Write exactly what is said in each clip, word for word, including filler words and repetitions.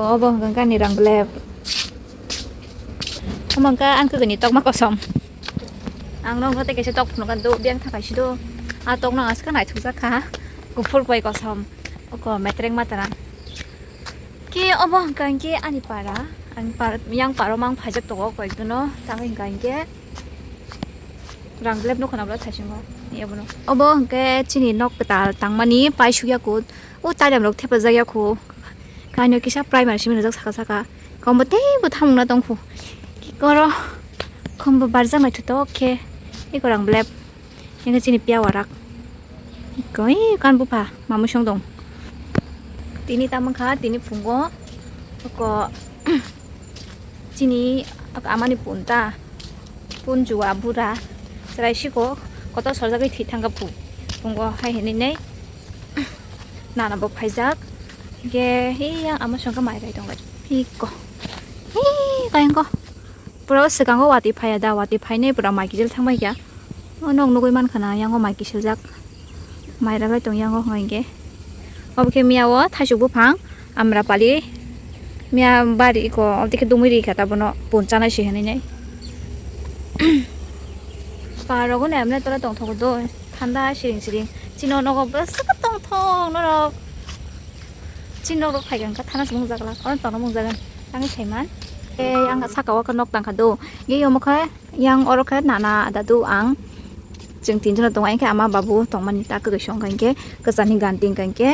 Obo hwnkha khe ani rang blep. Omo hwnkha ang kagani tokma kosom. Ang nokno tei kaisa tok phunukha do, biyang thakai si do. A tokno ang swkang naithokjak kha. Kuphur bai kosom. Oko metreng matara. Khe obo hwnkha khe ani para. Ang par-, yang paro mang phaijak tongo koikno. Tamo hwnkha khe rang blep nokha nabla thaisingo. Obo hwnkhe chini nok kwtal tangmani pai sukya kut. O tailam rok thepajak ya kho. Kaino kisa primary simi rijak saka saka. Kombo teibo thamung na tongkho. Koro kombo barjak naithotok khe. Eko rang blep. Eko chini piya warak. Koi kan bupha mamu song dong. Tini tamang kha, tini phungo. Oko chini amani punta. Punjua bura. Chwrai siko kotor sorjagwi thwi thangkha phu. Phungo hai hinwi nei. Nana bo phaijak. Ge, he yang ama songkha mai rai tonglai. Hiko. He, kayang ko. Pura swkango wati phaiya da, wati phainai pura mai kisil thangbai kya. O nok nugui mankha na, yango mai kisiljak. Mai rabai tong yango hwngai ge. Obo khe miya o thaisuk buphang, amrapali. Miya bari ko, obo khe dumui ri kha ta bono, pun chanai se hinui nai. Par rogo ne amne tola tongthogo do, thanda siring siring. Chini o nogo bwswk tongthok norok. Chini nok rok phai kha thana se mungjaglak, oro tongna mungjagan. Tangwi thaiman. Tei ang saka o khe nok tangkha do. Ge omo khe yang oro khe nana dadu ang. Chwng tinjon tongo, ang khe ama babu tongmani ta kwkwi song kha, hwnkhe kwchani ganti hwnkha, hwnkhe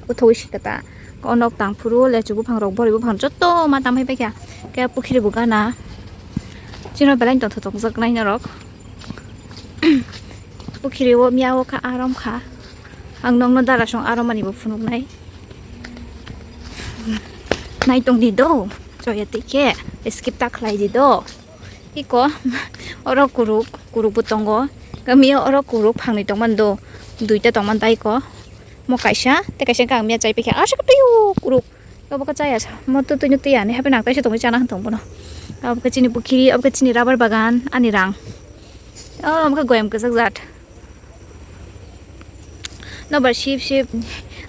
uthogwi si khe ta. O nok tang phuru lechu buphang rok, bori buphang joto ma tangwi paikha. Khe pukhiri bo gana. Chini belai tongthok tongjaknai norok. Pukhiri o miya o kha arom kha. Ang nokno dara song arom ani bo phunuknai. Nai tong di do, choya twi khe, skip ta khlai di do. Iko, oro kuruk, kuruk bo tongo. Kami oro kuruk phangni tongmani do, duita tongmani tai ko. Mo kaisa, tei kaisa kang miya chai pikha, aswk twi kuruk. Obo khe chaya sa, mo twi twi twi ani hape nang taisa tongwi chana hwn tong bono. Obo khe chini pukhiri, obo khe chini rubber bagan, ani rang. Oh, omo khe goyam kwchak jat. Nobar sip sip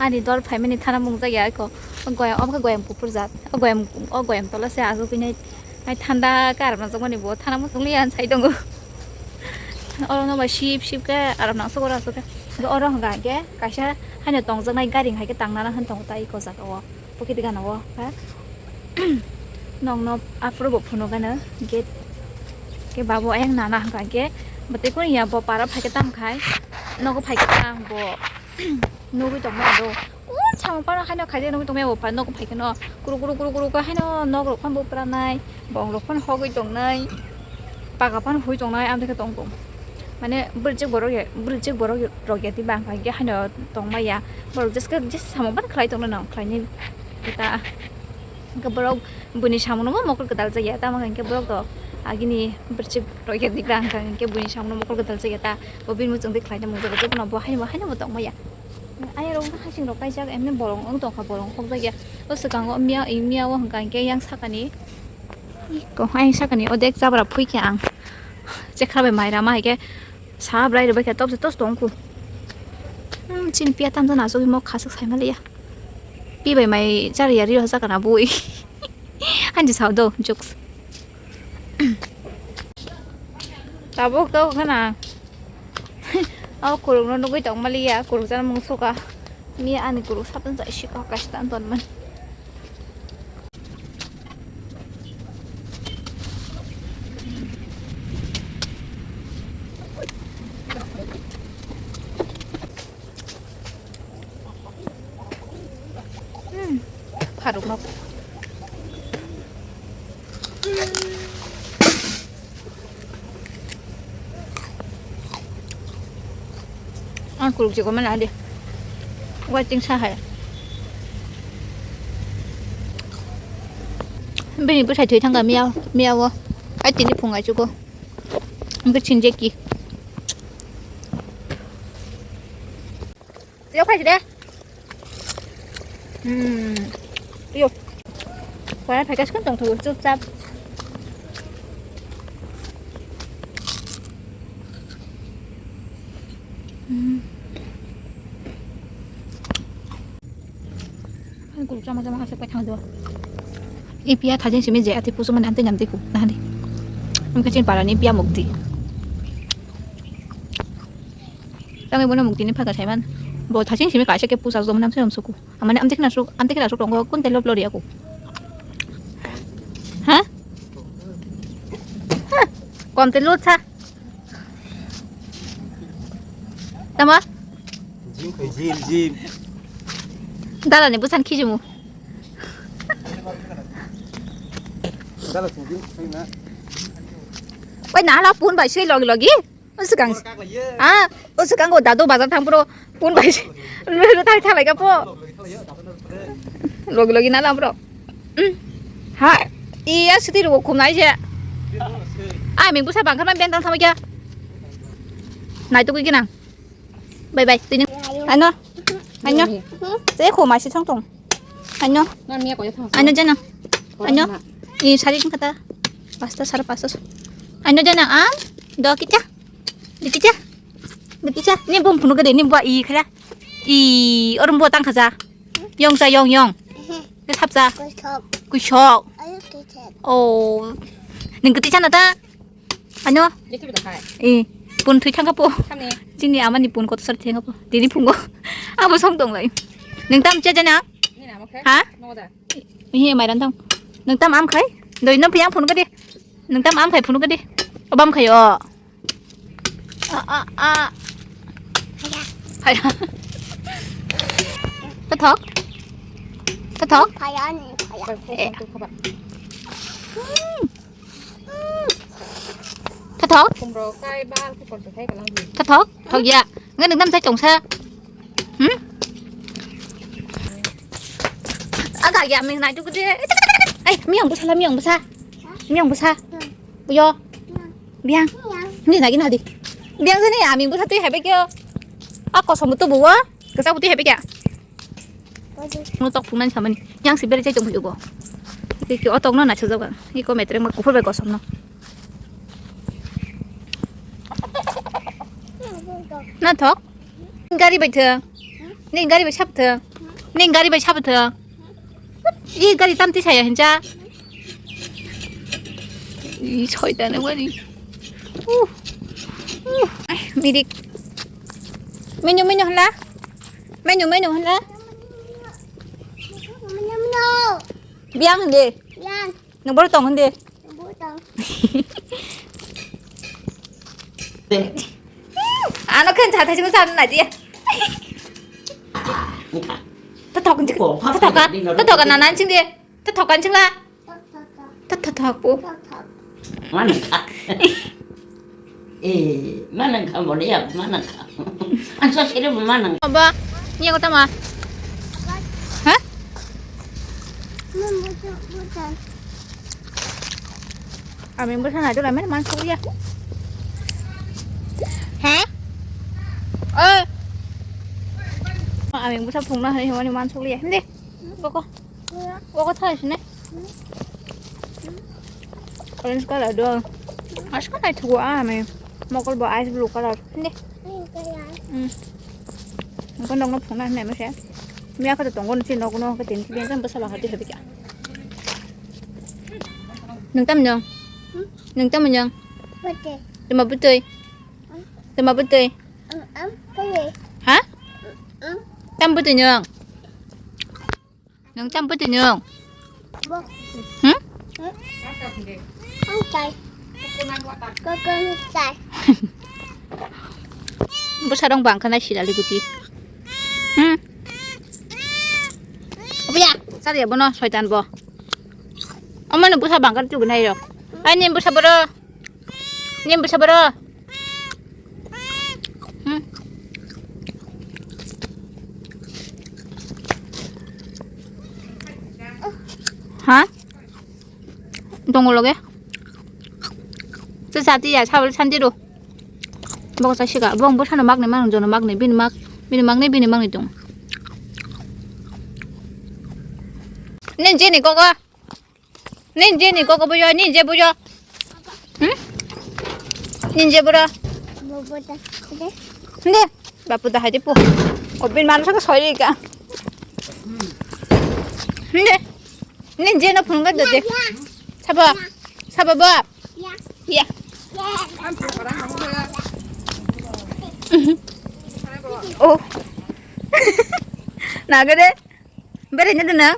ani dol phaimani thana mungjakya eko. Goyam, omo khe goyam kuphur jat. O goyam, o goyam tola se asugwi nai, nai thanda khe aram nangjakmani bo thana muchung liya sai tongo. Oro nobar sip sip khe aram nangsuk oro asuk khe. Oro hwnka hwnkhe kaisa haino tongjaknai gari hai khe tangnana hwn tongo ta eko jaga o. Pocket gana o kha. Nokno aphuru bo phunukgano gate. Khe babo ayang nana hwnkha khe bwtwi kunu ya bo para phaikhe tamo khai nogo phaikhe tamo bo nugwi tongma do. Kun samung pano haino khaijak nugwi tongma bo nogo phaikhe no kuru kuru kuru kuru khe haino nok rok phano bupranai bong rok phano hogwi tongnai. Paga phano hui tongnai, amtwi khe tong tong. Mane bwrwijak borok ya, bwrwijak borok rok ya, tei bang khe haino tongma ya. Borok jeske, jesa samung phano khlai tongna nang khlainai. Eta, hwnkhe borok buini samungno mokol kwtal jak ya, tamo hwnkhe borok to agini bwrwijak rok ya, tei bang khe buini samungno mokol kwtal jak ya ta. Bo bini muchungtwi khlaina mungjago, jotono bo haino, haino bo tongma ya. Ayang rok wngkha hasing rok kaijak, emni bolong wng tongkha, bolong khokjak ya. O swkango miya, miya o hwnkha hwnkhe yang sakani. Iko ayang sakani odek jabra phuikha ang. Chekha bai mai rama hai khe sa bwrai rwbaikha topsa tos tongkhu. Hmm, chini piya tamjani asugwi mok khasuk saimaliya. Pi bai mai chariya ri hosa kana bui. Hanji sao do, jokes. Tabuk to khana. O kurukno nugwi tongmaliya, kuruk jana mung suka. Miya ani kuruk sapan jai sika kaisa tan tonman. Hmm, pharuk nok. Ang kuruk chikon mana adi. Waiting sa hai. Bini bwsai thwi thangkha miya, miya o. Ai tini phung ai chugo. Ang khe chinjeki. Yo, phai de. Hmm. Yo. Pora phai ka skon tong thu chupchap. Hmm. Ang kuruk chama chama khasuk pai thang do. Ipia thajin simi je ati pusu mani ante nyamti ku nahani. Amka chin parani ipia mukti. Tangai bono mukti ni phaga saiman. Bo thajin simi kaisa ke pusa zom nam se suku. Amane amte khna suk, amte khna suk tongo kun telo plori aku. Ha? Ha? Kom telo tha. Tama? Jim khai, jim, jim. Dala ni busan khijumu. Dala sing jim khai na. Oi, na la pun bai sui logi logi. Usu kang. Ah, usu kang go dadu bazar thang pro pun bai sui. Lu thang thang lai ka po. Logi logi na la pro. Hmm. Ha, iya siti ro khum nai je. Ai, ming busa bang khan ben tang sama kya. Nai tu kui kinang. Bye bye. Tini. Ano. Ano. Saya ko masih tong tong. Ano. Ano jana. Ano. Ini sari kata. Pasta sara pasta. Ano jana am. Do kita. Di kita. Di kita. Ni bom phunu gede ni bua i khala. I orum bua tang khaja. Yong sa yong yong. Ni thap sa. Kuisok. Kuisok. Oh. Ning kati chana ta. Ano? Jeki bida hai. Eh, pun thui thangka po. Khamni. Jini amani pun koto sari thangka po. Dini phungo. Abo song tong lai. Nung tam cha jana? Ni nama khe? Ha? Noda. Ihi mairan tang. Nung tam am khai? Doi no piang phun ka di. Nung tam am khai phun ka di. Obam khai o. A a a. Hai. Tathok. Tathok. Phaya ni phaya. Khe, khe, khe, khe, khe. Hmm. Tha thok? Kumro kai bal khe porto thai kalang di. Tha thok? Thok ya. Ngan nang tam sai tong sa. Hmm? Aga ya ming nai tu kede. Ai, miang busa la miang busa. Miang busa. Buyo. Biang. Ni nagi nadi. Biang sini ya ming busa tu hai be kyo. Ako somu tu buwa. Kesa buti hai be kya. No tok phungnani samani. Yang si bere chai tongphi ugo. Iko otok no naisajak ang. Iko metreng ma kuphur bai kosom no. Na thok? Gari bai thang. Ni gari bai sap thang. Ni gari bai sap thang. I gari tam ti saya hincha. I soitani wari. Uh. Uh. Ai, mirik. Menyo menyo hala. Menyo menyo hala. Biang hande. Biang. Nang bor tong hande. Nang bor tong. Ano khen cha thai sing sa na dia. Ta thok ta thok na nan sing dia. Ta thok kan sing la. Ta thok thok po. Manang kha. Eh, manang kha, bole ya, manang kha. Ang sa sere manang. Aba, niya ko tama. Ha? Ami busa na dula men man suriya. Ha? Eh. Ami busa phungna hai hwani man suriya. Hindi. Koko. Koko thai sini. Orange color do. Asko nai thugo a ami. Mokol bo ice blue color. Hindi. Hmm. Engko nokno phunukna hinwi masa. Miya khe tongo nisi nokno khe tini khe bini bwsa bahar twi habikha. Nwng tamo nwng? Nwng tamo nwng? Bwtwi. Tama bwtwi? Tama bwtwi? Am, am, bwtwi. Ha? Am. Tamo bwtwi nwng? Nwng tamo bwtwi nwng? Bo. Hmm? Hmm? Ang chai. Kokon chai. Bwsa rong bang khana sirali guti. Hmm? Obo ya, sari ya bono soitan bo. Omo no bwsa bang kan tu gnai rok. Ai ni bwsa boro. Ni bwsa boro. Hmm. Ha? Tongo loge. Se sati ya sabal santi ro. Bok sa siga. Bong bo sano magne mang jono magne bini mak bini magne bini magne tong. Nen jeni gogo. Nin je ni koko bujo, nin je bujo. Hmm? Nin je bura. Bobo da. Nde. Bapu da hadi pu. Obin manu saka soi ka. Nde. Nin je no phunukha do de. Sabo. Sabo bo. Ya. Oh. Naga de. Beraina da nang?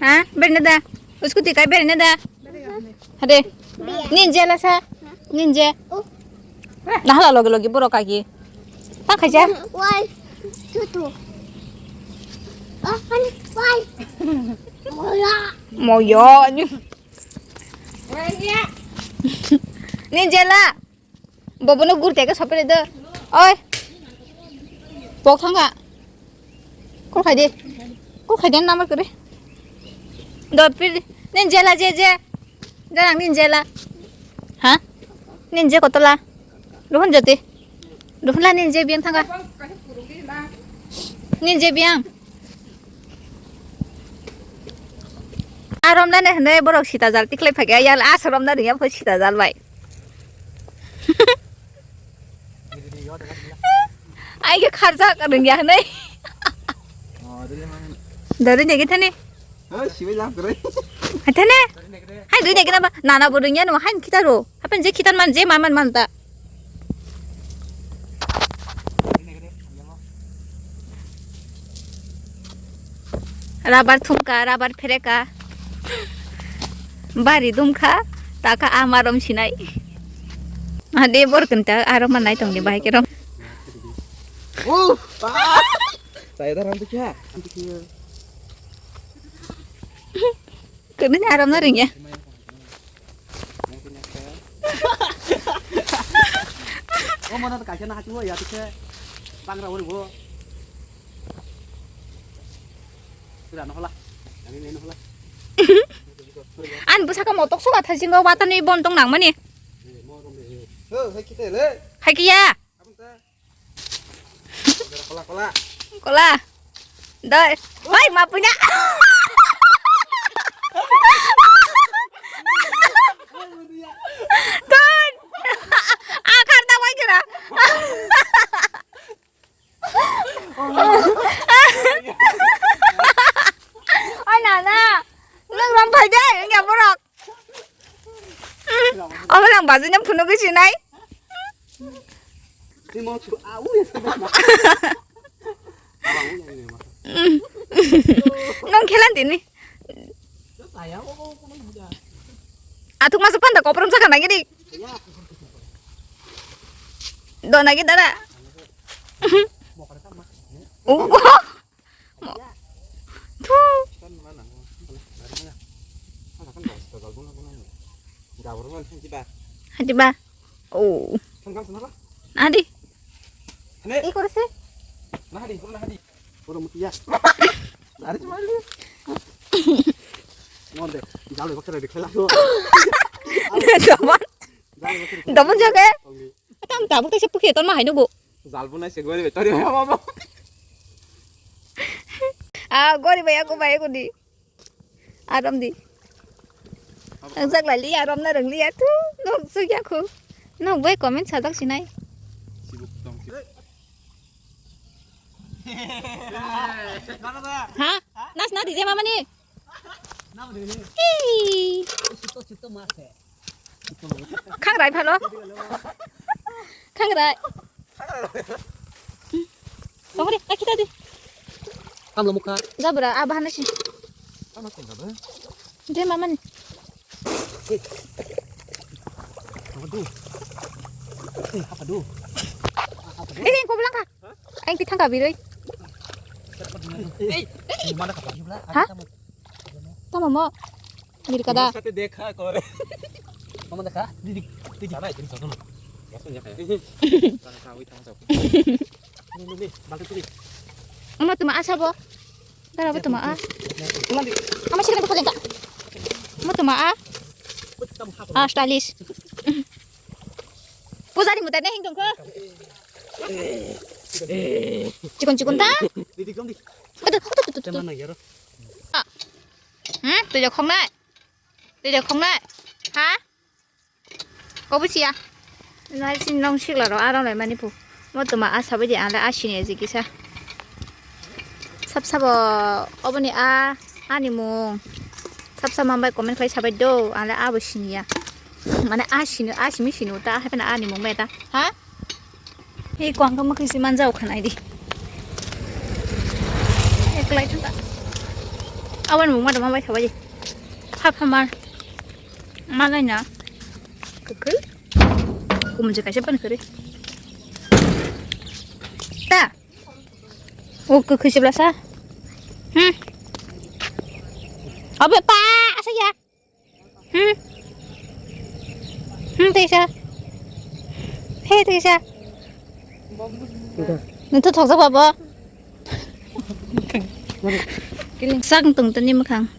Ha? Beraina da? Scooty kai beraina da? Hade. Nin je la sa? Nin je. Nahala loge loge borok kaki. Ta khaja. Why? Tutu. Oh, honey, why? Moya. Moya. Nin je la. Bobono gurte ke sopere do. Oi. Pok thanga. Kol khai de. Kol khai de namar kore. Do pir. Nin je la je je. Darang nin je la. Ha? Nin je kotola. Rohon jote. Rohon la nin je biang thanga. Nin je biang. Arom na ne hne borok sita jal tiklai phage yal asrom na ringya pho sita jal bai. Ai ke kharja ka rungya hne. Dari ne ke thane. Hai sibai lam kre. Thane. Hai dui ne ke na ba nana bo rungya no hai kita ro. Hapen je khitan man je man man man ta. Rabar thumka, rabar phereka. Bari dumkha, taka amarom sinai. Ade bor kenta aro manai tongni bahai kerom. Oh, ah. Saya dah rantu kya? Kena ni aram na ringya. O mana kaisa na hati ya tise. Bangra wori bo. Sira no hola. Ani ne no hola. An bwsaka motok suka thai singo watani bon tong nang mani. Ho, hai kite le. Hai kiya. Kola, kola. Kola. Doi. Hoi, mapunya. Tun. Akar ta wai kira. Oi, nana. Nang rom phai de, nang ya borok. Omo lang bazui nang phunugwi sinai. Nang khelan dini. Athuk masuk panda koprom saka nang ini. Dona kita dah. Thu. Hadi ba. Oh. Hadi. Ih, kursi. Nah, hadi, kurang hadi. Kurang mutia. Dari cuma lu. Ngonde, jalo bakar di khela tu. Teman. Jalo bakar. Teman jaga. Tam tabuk tei sepuk heton ma haino bo. Jal bunai se gori betori ma ma. Ah, gori bai aku bai aku di. Arom di. Ang jak lai li arom na rang li ya tu. Nok su ya khu. Nok bai comment sa jak sinai. Ha? Nas na di je mama ni. Hi. Khangrai phano. Khangrai. Tongri, ta kita di. Tamlo mukha. Jabra, ah, bahana si. Tama sing jabra. Je mama ni. Apa tu? Eh, apa tu? Apa tu? Eh, ko belakang. Ang ti thangka biroi. Eh, mana kapal jubla? Ha? Tama mo. Mirkada. Sath dekha kore. Mama dekha. Didi, didi. Sana itu satu. Ini, ini, ini, balti sini. Ama tuma asa bo. Dara bo tuma a. Ama sila ko lengka. Ama tuma a. Ah, stylish. Pujari muta ne hing tongko. Chikon chikon ta. Didi, kom di. Aduh, aduh, aduh, aduh. Mana yaro? Ah. Hmm, tuh jok khongnai. Tuh jok khongnai. Ha? Kau busi ya. Nai sin nong sikla ro aram lai mani pu. Mo tuma a sabai di ang le a sini aji kisa. Sab sabo oboni a ani mung. Sabsa mambai comment khlai sabai do, ale abo siniya. Mane a sino, a simi sino ta, hai phano ani mung bai ta. Ha? Hei kwang kama khisi manja o khanai di. Eklai thang ta. Awan mung ma da mambai sabai. Ha pha mar. Malai na. Kuku. Kumun je kaisa pan kare. Ta. O kwkhwi se blasa. Hmm. Obe pa, asa ya. Hmm. Hmm, tisa. He, tisa. Nito thoksa babo. Sak tung tani makhang.